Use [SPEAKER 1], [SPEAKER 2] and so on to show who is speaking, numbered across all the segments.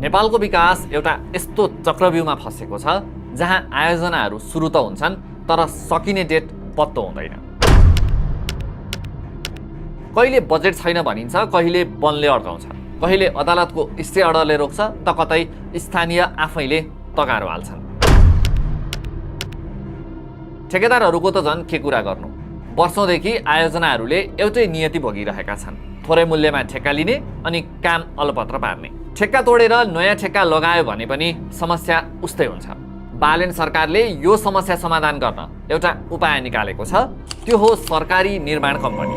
[SPEAKER 1] नेपालको विकास एउटा यस्तो चक्रव्यूहमा फसेको छ जहाँ आयोजनाहरू सुरु त हुन्छन् तर सकिने डेट पत्तो हुँदैन। कहिले बजेट छैन भनिन्छ, कहिले वनले अड्काउँछ, कहिले अदालतको स्टे अर्डरले रोक्छ त कतै स्थानीय आफैले तगारो हाल्छन्। ठेकेदारहरूको त झन् के कुरा गर्नु, वर्षौंदेखि आयोजनाहरूले एउटै नियति भोगिरहेका छन्, थोरै मूल्यमा ठेक्का लिने अनि काम अलपत्र पार्ने। ठेक्का तोडेर नयाँ ठेक्का लगायो भने पनि समस्या उस्तै हुन्छ। बालेन सरकारले यो समस्या समाधान गर्न एउटा उपाय निकालेको छ, त्यो हो सरकारी निर्माण कम्पनी।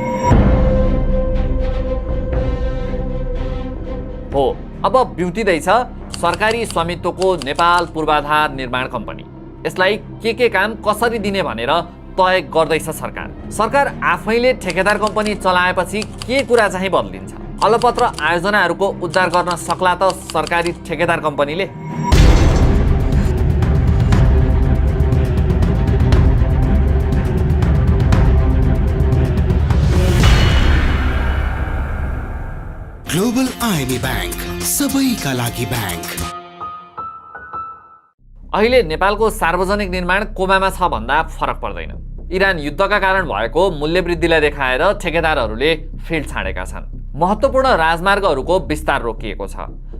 [SPEAKER 1] हो, अब ब्युटिँदैछ सरकारी स्वामित्वको नेपाल पूर्वाधार निर्माण कम्पनी। यसलाई के काम कसरी दिने भनेर तय गर्दैछ सरकार। सरकार आफैले ठेकेदार कम्पनी चलाएपछि के कुरा चाहिँ बदलिन्छ? अलपत्र आयोजनाहरूको उद्धार गर्न सक्ला त सरकारी ठेकेदार कम्पनीले?
[SPEAKER 2] ग्लोबल आईएमई बैंक, सबैका लागि बैंक।
[SPEAKER 1] अहिले नेपालको सार्वजनिक निर्माण कोमामा छ भन्दा फरक पर्दैन। इरान युद्धका कारण भएको मूल्य वृद्धिलाई देखाएर ठेकेदारहरूले फिल्ड छाडेका छन्। महत्त्वपूर्ण राजमार्गहरूको विस्तार रोकिएको छ।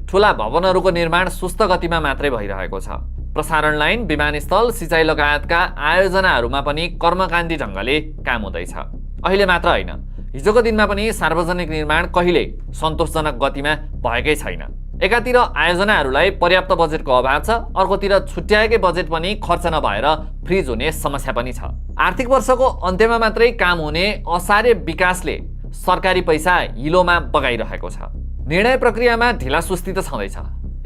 [SPEAKER 1] ठूला भवनहरूको निर्माण सुस्त गतिमा मात्रै भइरहेको छ। प्रसारण लाइन, विमानस्थल, सिँचाइ लगायतका आयोजनाहरूमा पनि कर्मकाण्डी ढङ्गले काम हुँदैछ। अहिले मात्र होइन, हिजोको दिनमा पनि सार्वजनिक निर्माण कहिल्यै सन्तोषजनक गतिमा भएकै छैन। एकातिर आयोजनाहरूलाई पर्याप्त बजेटको अभाव छ, अर्कोतिर छुट्याएकै बजेट पनि खर्च नभएर फ्रिज हुने समस्या पनि छ। आर्थिक वर्षको अन्त्यमा मात्रै काम हुने असारे विकासले सरकारी पैसा हिलोमा बगाइरहेको छ। निर्णय प्रक्रियामा ढिलासुस्ती त छँदैछ।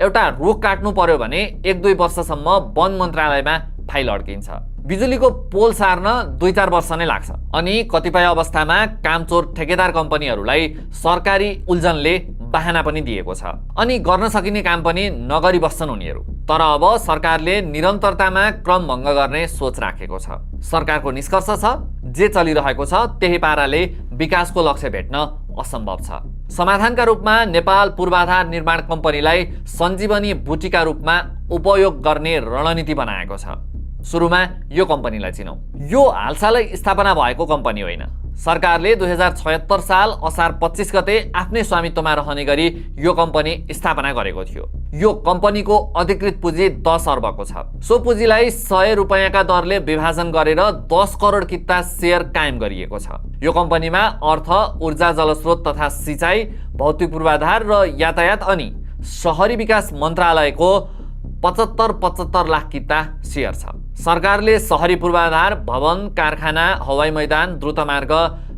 [SPEAKER 1] एउटा रुख काट्नु पर्यो भने 1-2 वर्षसम्म वन मन्त्रालयमा फाइल अड्किन्छ। बिजुलीको पोल सार्न 2-4 वर्ष नै लाग्छ। अनि कतिपय अवस्थामा कामचोर ठेकेदार कम्पनीहरूलाई सरकारी उल्झनले बहाना पनि दिएको छ अनि गर्न सकिने काम पनि नगरी बस्छन् उनीहरू। तर अब सरकारले निरन्तरतामा क्रम भङ्ग गर्ने सोच राखेको छ। सरकारको निष्कर्ष छ, जे चलिरहेको छ त्यही पाराले विकासको लक्ष्य भेट्न असम्भव छ। समाधानका रूपमा नेपाल पूर्वाधार निर्माण कम्पनीलाई सञ्जीवनी बुटीका रूपमा उपयोग गर्ने रणनीति बनाएको छ। सुरुमा यो कम्पनीलाई चिनौँ। यो हालसालै स्थापना भएको कम्पनी होइन। सरकारले 2076 साल असार 25 गते आफ्नै स्वामित्वमा रहने गरी यो कम्पनी स्थापना गरेको थियो। यो कम्पनीको अधिकृत पुँजी 10 अर्बको छ। सो पुँजीलाई 100 रुपैयाँका दरले विभाजन गरेर 10 करोड किता सेयर कायम गरिएको छ। यो कम्पनीमा अर्थ, ऊर्जा, जलस्रोत तथा सिँचाइ, भौतिक पूर्वाधार र यातायात अनि शहरी विकास मन्त्रालयको 75 लाख किता सेयर छ। सरकारले शहरी पूर्वाधार, भवन, कारखाना, हवाई मैदान, द्रुतमार्ग,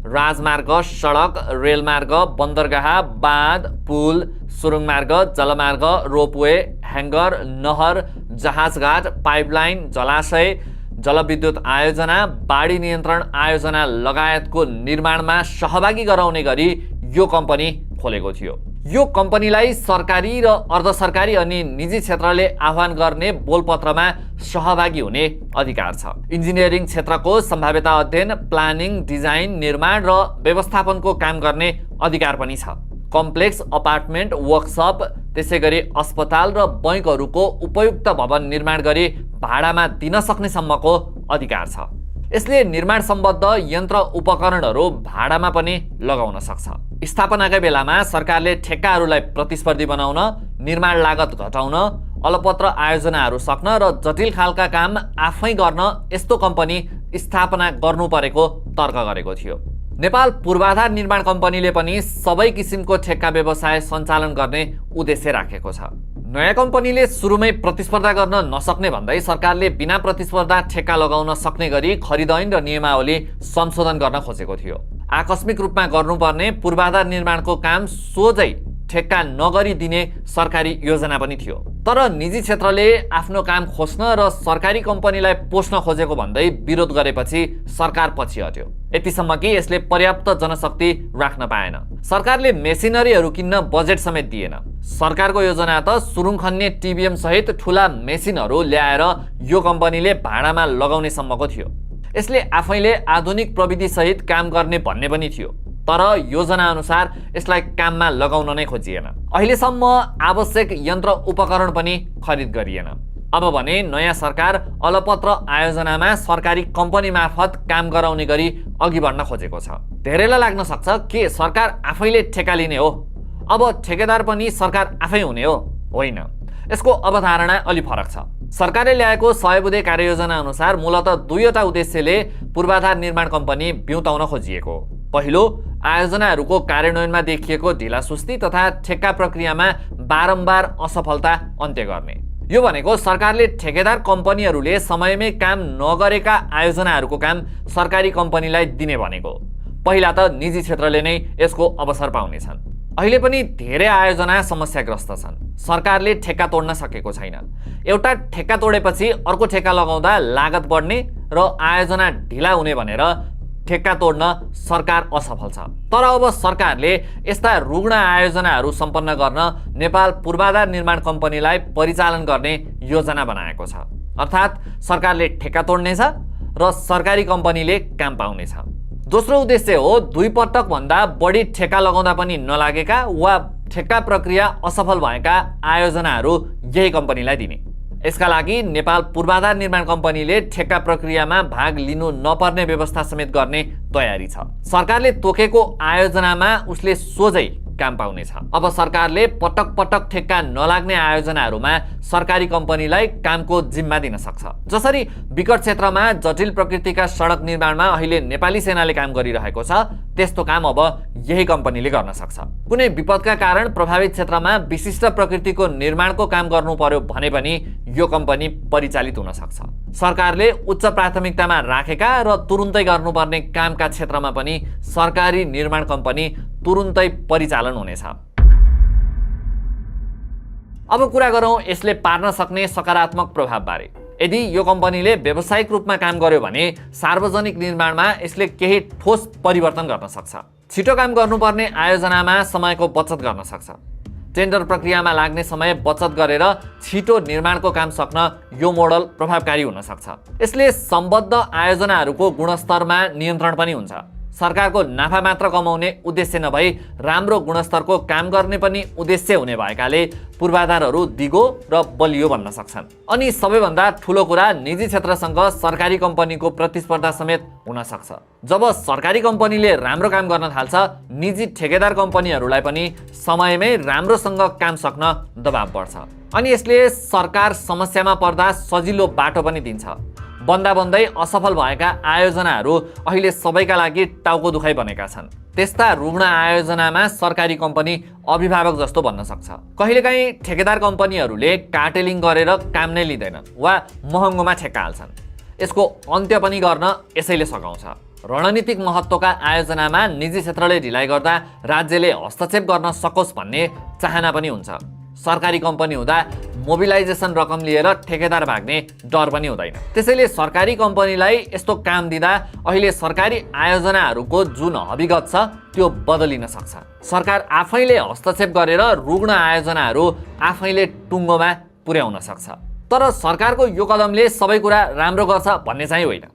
[SPEAKER 1] राजमार्ग, सडक, रेलमार्ग, बन्दरगाह, बाँध, पुल, सुरुङमार्ग, जलमार्ग, रोपवे, ह्याङ्गर, नहर, जहाजघाट, पाइपलाइन, जलाशय, जलविद्युत आयोजना, बाढी नियन्त्रण आयोजना लगायतको निर्माणमा सहभागी गराउने गरी यो कम्पनी खोलेको थियो। यो कम्पनीलाई सरकारी र अर्धसरकारी अनि निजी क्षेत्रले आह्वान गर्ने बोलपत्रमा सहभागी हुने अधिकार छ। इन्जिनियरिङ क्षेत्रको सम्भाव्यता अध्ययन, प्लानिङ, डिजाइन, निर्माण र व्यवस्थापनको काम गर्ने अधिकार पनि छ। कम्प्लेक्स, अपार्टमेन्ट, वर्कसप, त्यसैगरी अस्पताल र बैंकहरूको उपयुक्त भवन निर्माण गरी भाडामा दिन सक्ने सम्मको अधिकार छ। यसले निर्माण सम्बद्ध यन्त्र उपकरणहरू भाडामा पनि लगाउन सक्छ। स्थापनाकै बेलामा सरकारले ठेक्काहरूलाई प्रतिस्पर्धी बनाउन, निर्माण लागत घटाउन, अलपत्र आयोजनाहरू सक्न र जटिल खालका काम आफै गर्न यस्तो कम्पनी स्थापना गर्नु परेको तर्क गरेको थियो। नेपाल पूर्वाधार निर्माण कम्पनीले पनि सबै किसिमको ठेक्का व्यवसाय सञ्चालन गर्ने उद्देश्य राखेको छ। नयाँ कम्पनीले सुरुमै प्रतिस्पर्धा गर्न नसक्ने भन्दै सरकारले बिना प्रतिस्पर्धा ठेक्का लगाउन सक्ने गरी खरिद ऐन र नियमावली संशोधन गर्न खोजेको थियो। आकस्मिक रूपमा गर्नुपर्ने पूर्वाधार निर्माणको काम सोझै ठेक्का नगरी दिने सरकारी योजना पनि थियो। तर निजी क्षेत्रले आफ्नो काम खोज्न र सरकारी कम्पनीलाई पोस्न खोजेको भन्दै विरोध गरेपछि सरकार पछि हट्यो। यतिसम्म कि यसले पर्याप्त जनशक्ति राख्न पाएन। सरकारले मेसिनरीहरू किन्न बजेट समेत दिएन। सरकारको योजना त सुरुङ खन्ने टिबिएम सहित ठूला मेसिनहरू ल्याएर यो कम्पनीले भाडामा लगाउने सम्मको थियो। यसले आफैले आधुनिक प्रविधि सहित काम गर्ने भन्ने पनि थियो। तर योजना अनुसार यसलाई काममा लगाउन नै खोजिएन। अहिलेसम्म आवश्यक यन्त्र उपकरण पनि खरिद गरिएन। अब भने नयाँ सरकार अलपत्र आयोजनामा सरकारी कम्पनी मार्फत काम गराउने गरी अघि बढ्न खोजेको छ। धेरैलाई लाग्न सक्छ के सरकार आफैले ठेक्का लिने हो, अब ठेकेदार पनि सरकार आफै हुने हो? होइन, यसको अवधारणा अलि फरक छ। सरकारले ल्याएको 100 बुँदे कार्ययोजना अनुसार मूलतः दुईवटा उद्देश्यले पूर्वाधार निर्माण कम्पनी बिउताउन खोजिएको। पहिलो, आयोजनाहरूको कार्यान्वयनमा देखिएको ढिलासुस्ती तथा ठेक्का प्रक्रियामा बारम्बार असफलता अन्त्य गर्ने। यो भनेको सरकारले ठेकेदार कम्पनीहरूले समयमै काम नगरेका आयोजनाहरूको काम सरकारी कम्पनीलाई दिने भनेको। पहिला त निजी क्षेत्रले नै यसको अवसर पाउनेछन्। अहिले पनि धेरै आयोजना समस्याग्रस्त छन्। सरकारले ठेक्का तोड्न सकेको छैन। एउटा ठेक्का तोडेपछि अर्को ठेक्का लगाउँदा लागत बढ्ने र आयोजना ढिला हुने भनेर ठेक्का तोड्न सरकार असफल छ। तर अब सरकारले यस्ता रुग्ण आयोजनाहरू सम्पन्न गर्न नेपाल पूर्वाधार निर्माण कम्पनीलाई परिचालन गर्ने योजना बनाएको छ। अर्थात् सरकारले ठेक्का तोड्नेछ र सरकारी कम्पनीले काम पाउनेछ। दोस्रो उद्देश्य हो दुई पटक भन्दा बढी ठेक्का लगाउँदा पनि नलागेका वा ठेक्का प्रक्रिया असफल भएका आयोजनाहरू यही कम्पनीलाई दिने। यसका लागि नेपाल पूर्वाधार निर्माण कम्पनीले ठेक्का प्रक्रियामा भाग लिनु नपर्ने व्यवस्था समेत गर्ने तयारी छ। सरकारले तोकेको आयोजनामा उसले सोझै काम पाउनेछ। अब सरकारले पटक पटक ठेक्का नलाग्ने आयोजनाहरूमा सरकारी कम्पनीलाई कामको जिम्मा दिन सक्छ। जसरी विकट क्षेत्रमा जटिल प्रकृतिका सडक निर्माणमा अहिले नेपाली सेनाले काम गरिरहेको छ, त्यस्तो काम अब यही कम्पनीले गर्न सक्छ। कुनै विपदका कारण प्रभावित क्षेत्रमा विशिष्ट प्रकृतिको निर्माणको काम गर्नु पर्यो भने पनि यो कम्पनी परिचालित हुन सक्छ। सरकारले उच्च प्राथमिकतामा राखेका र तुरुन्तै गर्नुपर्ने कामका क्षेत्रमा पनि सरकारी निर्माण कम्पनी तुरुन्तै परिचालन हुनेछ। अब कुरा गरौँ यसले पार्न सक्ने सकारात्मक प्रभावबारे। यदि यो कम्पनीले व्यावसायिक रूपमा काम गर्यो भने सार्वजनिक निर्माणमा यसले केही ठोस परिवर्तन गर्न सक्छ। छिटो काम गर्नुपर्ने आयोजनामा समयको बचत गर्न सक्छ। टेन्डर प्रक्रियामा लाग्ने समय बचत गरेर छिटो निर्माणको काम सक्न यो मोडल प्रभावकारी हुन सक्छ। यसले सम्बद्ध आयोजनाहरूको गुणस्तरमा नियन्त्रण पनि हुन्छ। सरकारको नाफा मात्र कमाउने उद्देश्य नभई राम्रो गुणस्तरको काम गर्ने पनि उद्देश्य हुने भएकाले पूर्वाधारहरू दिगो र बलियो बन्न सक्छन्। अनि सबैभन्दा ठुलो कुरा निजी क्षेत्रसँग सरकारी कम्पनीको प्रतिस्पर्धा समेत हुन सक्छ। जब सरकारी कम्पनीले राम्रो काम गर्न थाल्छ, निजी ठेकेदार कम्पनीहरूलाई पनि समयमै राम्रोसँग काम सक्न दबाब बढ्छ। अनि यसले सरकार समस्यामा पर्दा सजिलो बाटो पनि दिन्छ। बन्दै असफल भएका आयोजनाहरू अहिले सबैका लागि टाउको दुखाइ बनेका छन्। त्यस्ता रुग्ण आयोजनामा सरकारी कम्पनी अभिभावक जस्तो बन्न सक्छ। कहिलेकाहीँ ठेकेदार कम्पनीहरूले कार्टेलिङ गरेर काम नै लिँदैनन् वा महँगोमा ठेक्का हाल्छन्। यसको अन्त्य पनि गर्न यसैले सघाउँछ। रणनीतिक महत्त्वका आयोजनामा निजी क्षेत्रले ढिलाइ गर्दा राज्यले हस्तक्षेप गर्न सकोस् भन्ने चाहना पनि हुन्छ। सरकारी कम्पनी हुँदा मोबिलाइजेसन रकम लिएर ठेकेदार भाग्ने डर पनि हुँदैन। त्यसैले सरकारी कम्पनीलाई यस्तो काम दिँदा अहिले सरकारी आयोजनाहरूको जुन अभिगत छ त्यो बदलिन सक्छ। सरकार आफैले हस्तक्षेप गरेर रुग्ण आयोजनाहरू आफैले टुङ्गोमा पुर्याउन सक्छ। तर सरकारको यो कदमले सबै कुरा राम्रो गर्छ भन्ने चाहिँ होइन।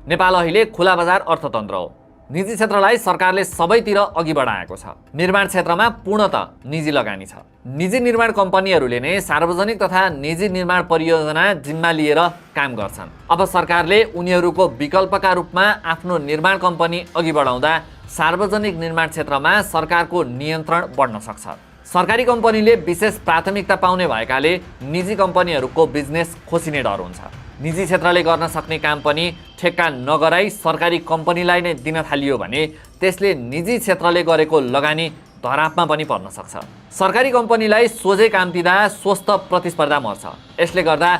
[SPEAKER 1] नेपाल अहिले खुला बजार अर्थतन्त्र हो। निजी क्षेत्रलाई सरकारले सबैतिर अघि बढाएको छ। निर्माण क्षेत्रमा पूर्णतः निजी लगानी छ। निजी निर्माण कम्पनीहरूले नै सार्वजनिक तथा निजी निर्माण परियोजना जिम्मा लिएर काम गर्छन्। अब सरकारले उनीहरूको विकल्पका रूपमा आफ्नो निर्माण कम्पनी अघि बढाउँदा सार्वजनिक निर्माण क्षेत्रमा सरकारको नियन्त्रण बढ्न सक्छ। सरकारी कम्पनीले विशेष प्राथमिकता पाउने भएकाले निजी कम्पनीहरूको बिजनेस खोसिने डर हुन्छ। निजी क्षेत्रले गर्न सक्ने काम पनि ठेक्का नगराई सरकारी कम्पनीलाई नै दिन थालियो भने त्यसले निजी क्षेत्रले गरेको लगानी धरापमा पनि पर्न सक्छ। सरकारी कम्पनीलाई सोझै काम दिँदा स्वस्थ प्रतिस्पर्धा मर्छ। यसले गर्दा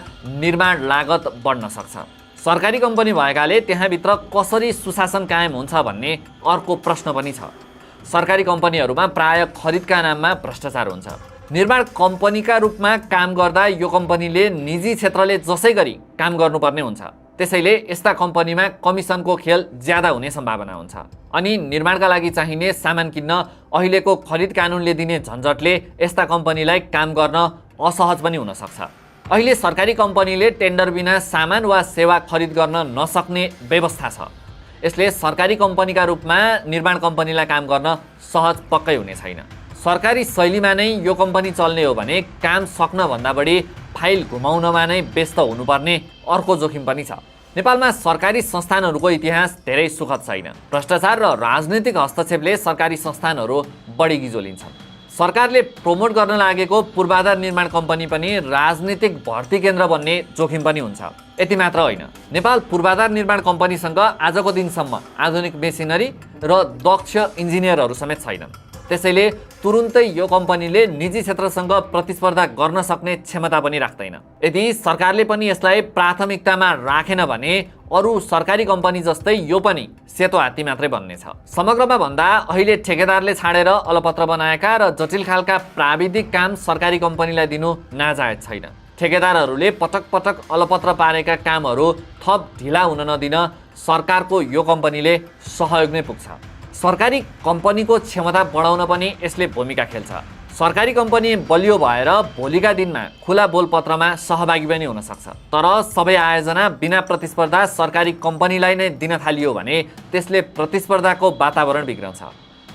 [SPEAKER 1] निर्माण लागत बढ्न सक्छ। सरकारी कम्पनी भएकाले त्यहाँभित्र कसरी सुशासन कायम हुन्छ भन्ने अर्को प्रश्न पनि छ। सरकारी कम्पनीहरूमा प्राय खरिदका नाममा भ्रष्टाचार हुन्छ। निर्माण कम्पनीका रूपमा काम गर्दा यो कम्पनीले निजी क्षेत्रले जसै गरी काम गर्नुपर्ने हुन्छ। त्यसैले यस्ता कम्पनीमा कमिसनको खेल ज्यादा हुने सम्भावना हुन्छ। अनि निर्माणका लागि चाहिने सामान किन्न अहिलेको खरिद कानुनले दिने झन्झटले यस्ता कम्पनीलाई काम गर्न असहज पनि हुन सक्छ। अहिले सरकारी कम्पनीले टेन्डर बिना सामान वा सेवा खरिद गर्न नसक्ने व्यवस्था छ। यसले सरकारी कम्पनीका रूपमा निर्माण कम्पनीलाई काम गर्न सहज पक्कै हुने छैन। सरकारी शैलीमा नै यो कम्पनी चल्ने हो भने काम सक्नभन्दा बढी फाइल घुमाउनमा नै व्यस्त हुनुपर्ने अर्को जोखिम पनि छ। नेपालमा सरकारी संस्थानहरूको इतिहास धेरै सुखद छैन। भ्रष्टाचार र राजनीतिक हस्तक्षेपले सरकारी संस्थानहरू बढी गिजोलिन्छन्। सरकारले प्रमोट गर्न लागेको पूर्वाधार निर्माण कम्पनी पनि राजनीतिक भर्ती केन्द्र बन्ने जोखिम पनि हुन्छ। यति मात्र होइन, नेपाल पूर्वाधार निर्माण कम्पनीसँग आजको दिनसम्म आधुनिक मेसिनरी र दक्ष इन्जिनियरहरू समेत छैनन्। त्यसैले तुरुन्तै यो कम्पनीले निजी क्षेत्रसँग प्रतिस्पर्धा गर्न सक्ने क्षमता पनि राख्दैन। यदि सरकारले पनि यसलाई प्राथमिकतामा राखेन भने अरू सरकारी कम्पनी जस्तै यो पनि सेतो हात्ती मात्रै बन्नेछ। समग्रमा भन्दा अहिले ठेकेदारले छाडेर अलपत्र बनाएका र जटिल खालका प्राविधिक काम सरकारी कम्पनीलाई दिनु नाजायज छैन। ठेकेदारहरूले पटक पटक अलपत्र पारेका कामहरू थप ढिला हुन नदिन सरकारको यो कम्पनीले सहयोग नै पुग्छ। सरकारी कम्पनीको क्षमता बढाउन पनि यसले भूमिका खेल्छ। सरकारी कम्पनी बलियो भएर भोलिका दिनमा खुला बोलपत्रमा सहभागी पनि हुन सक्छ। तर सबै आयोजना बिना प्रतिस्पर्धा सरकारी कम्पनीलाई नै दिन थालियो भने त्यसले प्रतिस्पर्धाको वातावरण बिग्राउँछ,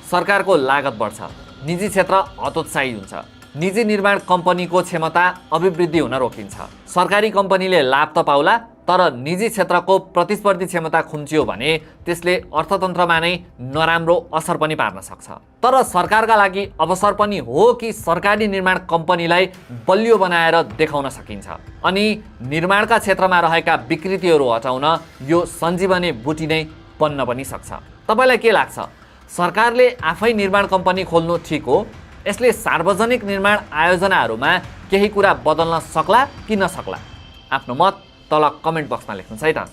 [SPEAKER 1] सरकारको लागत बढ्छ, निजी क्षेत्र हतोत्साही हुन्छ, निजी निर्माण कम्पनीको क्षमता अभिवृद्धि हुन रोकिन्छ। सरकारी कम्पनीले लाभ त पाउला, तर निजी क्षेत्रको प्रतिस्पर्धी क्षमता खुम्चियो भने त्यसले अर्थतन्त्रमा नै नराम्रो असर पनि पार्न सक्छ। तर सरकारका लागि अवसर पनि हो कि सरकारी निर्माण कम्पनीलाई बलियो बनाएर देखाउन सकिन्छ अनि निर्माणका क्षेत्रमा रहेका विकृतिहरू हटाउन यो सञ्जीवनी बुटी नै बन्न पनि सक्छ। तपाईलाई के लाग्छ? सरकारले आफै निर्माण कम्पनी खोल्नु ठिक हो? यसले सार्वजनिक निर्माण आयोजनाहरूमा केही कुरा बदल्न सक्ला कि नसक्ला? आफ्नो मत तल कमेन्ट बक्समा लेख्नुहोस् है त।